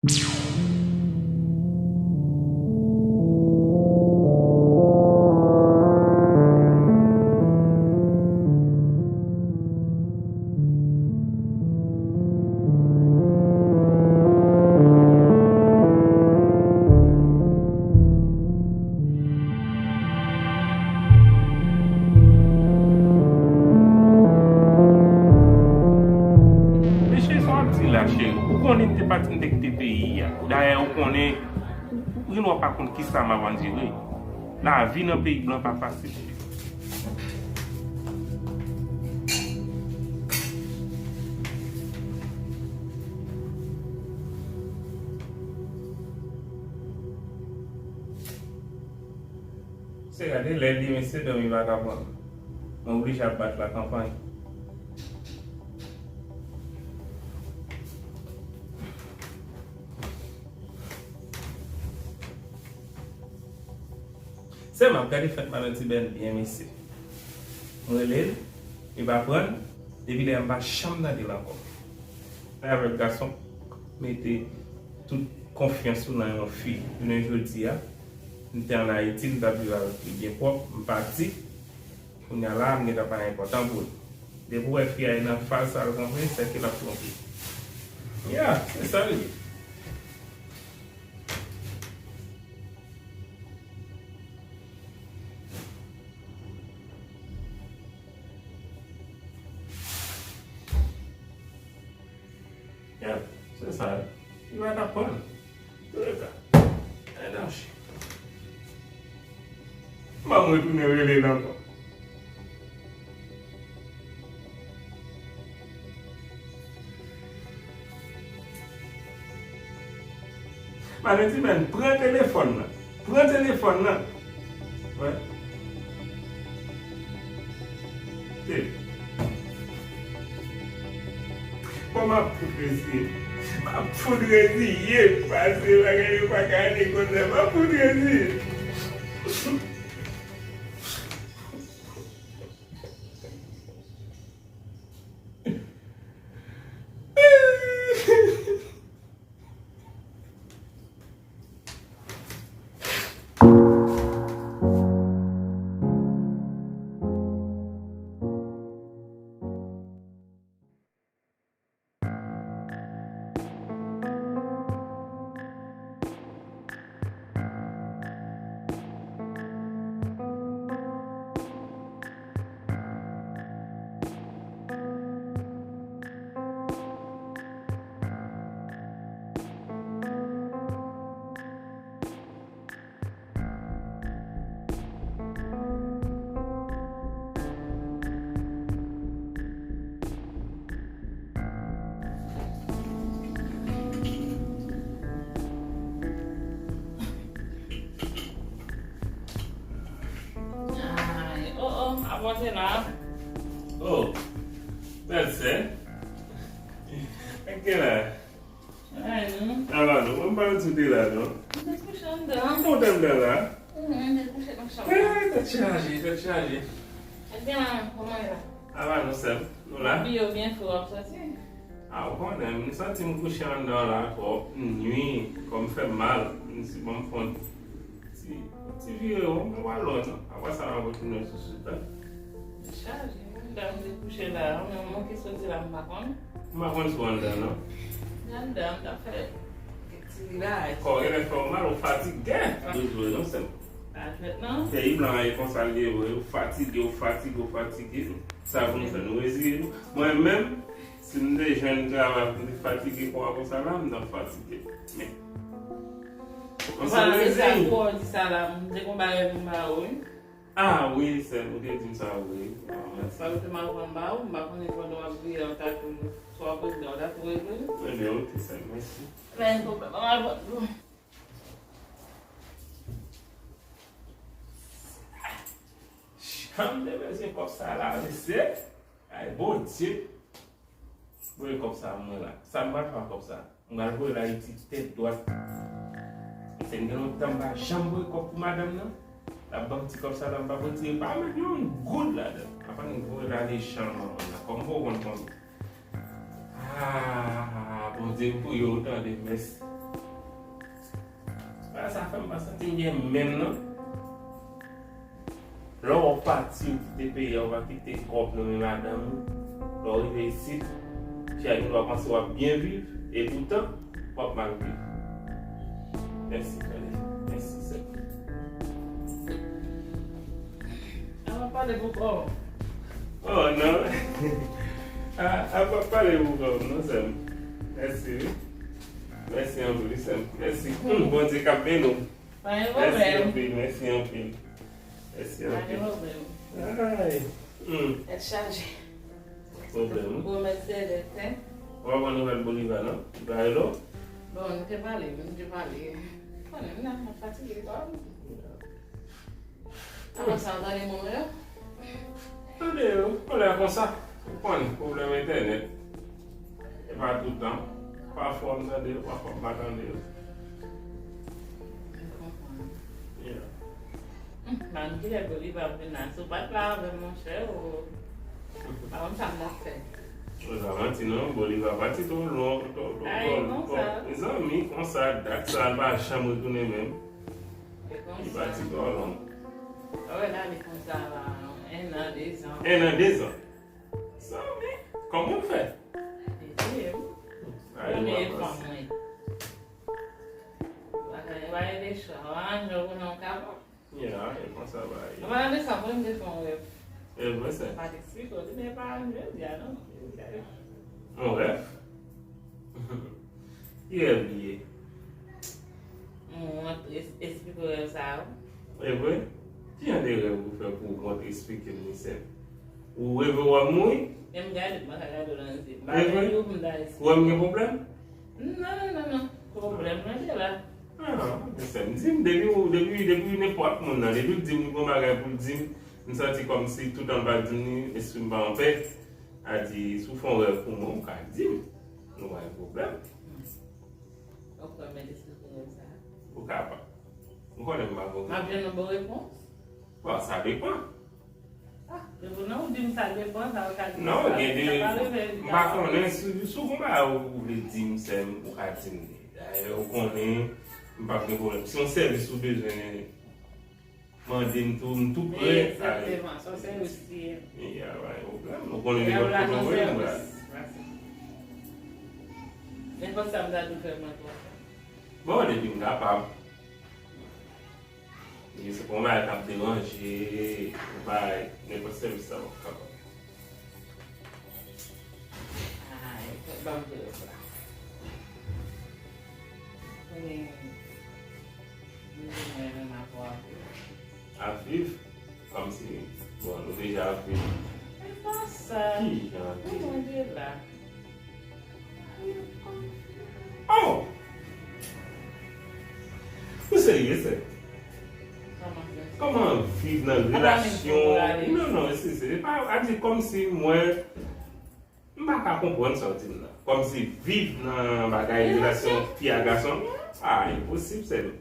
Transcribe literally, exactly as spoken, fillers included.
Men cheri, sa w ap di la, cheri? Ou konnen m te pati, m te kite peyi a. Dayè, ou konnen, ou, ou, ou pa konn kisa m ap andire. Lavi nan peyi blan pa fasil, cheri. Se gade lè li, mesye, dòmi pa ka pran m. Mwen oblije ap bat lakanpay. Sèlman ap gade fèt madanm Ti Bèn byen, mesye. Mwen rele l, li pa pran, depi lè a m pa janm tande l ankò. Mwen avèk gason mete tout konfyans ou nan yon fi. Jounen jodi a, m te ann Ayiti, m t ap viv avèk li byen pwòp, m pati. Kounye a la, m gentan pa enpòtan pou li. Depi w wè fi a nan faz sa l rantre, sèke l ap twonpe. Ya, se sa l ye. Ya, se sa. Li pa t ap pran. Antouka, e danje. M ap retounen rele l ankò. Madanm Ti Bèn, pran telefòn nan. Pran telefòn nan. Wè. Te. Bon, m ap fout reziye. M ap fout reziye. Pase bagay yo pa ka ale konsa. M ap fout reziye. Ay, oh, oh, avanse la. Oh, bèl sè. Gen la. Ay, non. Ava nou, mwen pa antre la, non. M te kouche anndan. M kontan anndan la. Mhm, m te kouche nan chanm. Eh, tèt chaje, tèt chaje. Ebyen, kòman e la? Ava nou, sè m. Nou la? Abiye w byen fre, w ap soti. A, ou konnen, m santi m kouche anndan la twòp, m nwi, kò m fè m mal, m di, bon, m pran ti, ti vire, m wè lò, non. Apre sa, m ap retounen sou sou tan. Chaje, wi, dam te kouche la, mwen manke soti la, m pa konn. M pa konn si w anndan, non. Anndan, m t ap fè kèk ti rilaks. Kò genlè fè w mal, ou fatige. Ah. Ou jwe, non, sè m. Pa jwèt, non. Peyi blan an, e konsa l ye vre, ou fatige, ou fatige, ou fatige. Sa pou nou fè, nou reziye nou. Mwen menm, si m te jwenn travay pou m te fatige kò a konsa la, m t ap fatige. Men, ou pa reziye. Sa pou w di sa la, m te gon bagay pou m ba ou, wi. Ah, wi, sè m, ou te di m sa, wi. Ah, mèsi. Sa ou te mal konn ba ou, m pa konnen pandan w ap vire an tatou, swa w ap regle, w ta tou regle. Ebyen, oke, sè m, mèsi. Pa gen pwoblèm, m al pran dlo. Jan m te bezwen kòb sa la, mesye. Ay, Bondye. Voye kòb sa mwen la. Sa m pral fè ak kòb sa? M pral voye l Ayiti tèt dwat. Paske m gen lontan m pa janm voye kòb pou madanm nan. L ap ban m ti kòb sa la, m p ap retire, pa met yon goud ladan. Apa m voye l ale jan manman nan. Kòm m poko konn konbyen. Ah, Bondye, m priye w tande, mèsi. Sa fè m pa santi m byen menm non. Lè w pati, ou kite peyi a, ou pa kite kòb nan men madanm ou. Lè w rive isit, fi a gen dwa panse w ap byen viv, e poutan, w ap mal viv. Mèsi, tande. Mèsi, sè. An ap pale pou kò w. Oh, non. A, a p ap pale pou kò w, non, sè m. Mèsi, wi. Mèsi anpil, wi, sè m. Mèsi. Hmm, Bondye k ap beni w. Pa gen pwoblèm. Mèsi anpil, mèsi anpil. Mèsi anpil. Pa gen pwoblèm. Ay. Hmm. Tèt chaje. Pwoblèm. Gwo mèt sèlèt, hein. Ou pa pran nouvèl Bolivar, non? Li pa rele w? Bon, nou te pale, wi, nou te pale. Konnen, m nan, m ap fatige, pa. Avan sa, w tande moun yo? Tande yo, yon lè konsa. Ou konn, pwoblèm entènèt. E pa toutan. Pafwa m tande yo, pafwa m pa tande yo. M konprann. Yeah. Hum, m pa konn kilè Bolivar ap vin la. Si w pa t la avè m, monchè, ou pa konn sa m t ap fè. Ou pa manti non, Bolivar pati twò lwen, twò, twò, twò, twò. Mezanmi, konsa, dat sa, l pa janm retounen menm. Li pati twò lwen. Ou wè l ale konsa la, en an, de zan. En an, de zan. Zanmi, kòman w fè? Premye fanm mwen. Bagay pa rele chwa. Ou aranje w pou nou kapab. Ya, e konsa bagay. Ou pa rele sa, mwen m te fè yon rèv. E vre, sè. M pa t eksplike w li, men pa jodi a non. Yon rèv? Ki rèv li ye? Mwen es-, eksplike w rèv sa a, wi. E vre? Ki jan de rèv ou fè pou w mwen eksplike m li, sè m? Ou reve w wè m mouri? Men m gade, m pa ka gade w nan zye. M pa vle di w pou m ta eksplike. Ou wè m gen pwoblèm? Non, non, non, non. Pwoblèm nan te la. Ah, men sè m, di m, depi ou, depi, depi nenpòt moun nan, depi l di m li gon bagay pou l di m, m santi kòmsi toutan l pa di m li, lespri m pa anpè. A di, si w fè yon rèv pou mwen, ou ka di m. Nou pa gen pwoblèm. Ou kwè m mèt eksplike rèv sa a? Ou kapab. M konnen m pa gon. M ap jwenn yon bon repons? Bon, sa depann. Ah, depi non, ou di m sa depann, sa ou ka di. Non, sa, gen de, sa pa reve, m pa konnen, si, si w gon bagay ou vle di m, sè m, ou ka di m li. Dayè, ou konnen, m p ap gen pwoblèm. Si yon sèvis ou bezwen, mande m tou, m tou prè. Egzakteman, se yon sèvis li ye. Ya, pa gen pwoblèm. Ou konnen nenpòt kote ou voye m pral. Nenpòt sa m ta dwe fè, mwen pral fè. Bon, depi m kapab. E se pa yon bagay k ap deranje, yon bagay, nenpòt sèvis sa w ap kapab. Ay, ban m telefòn la. Konnen, mwen renmen avè w anpil. Ap viv? Kòmsi, bon, nou deja ap viv. E pa sa. Ki jan de... Mwen de la. Oh! Ou serye, sè? Kòman viv nan relasyon? Non, non, se, se pa, a di kòmsi mwen, m pa ka konprann sa w di m nan. Kòmsi viv nan bagay relasyon fi a gason. Ah, enposib, sè m.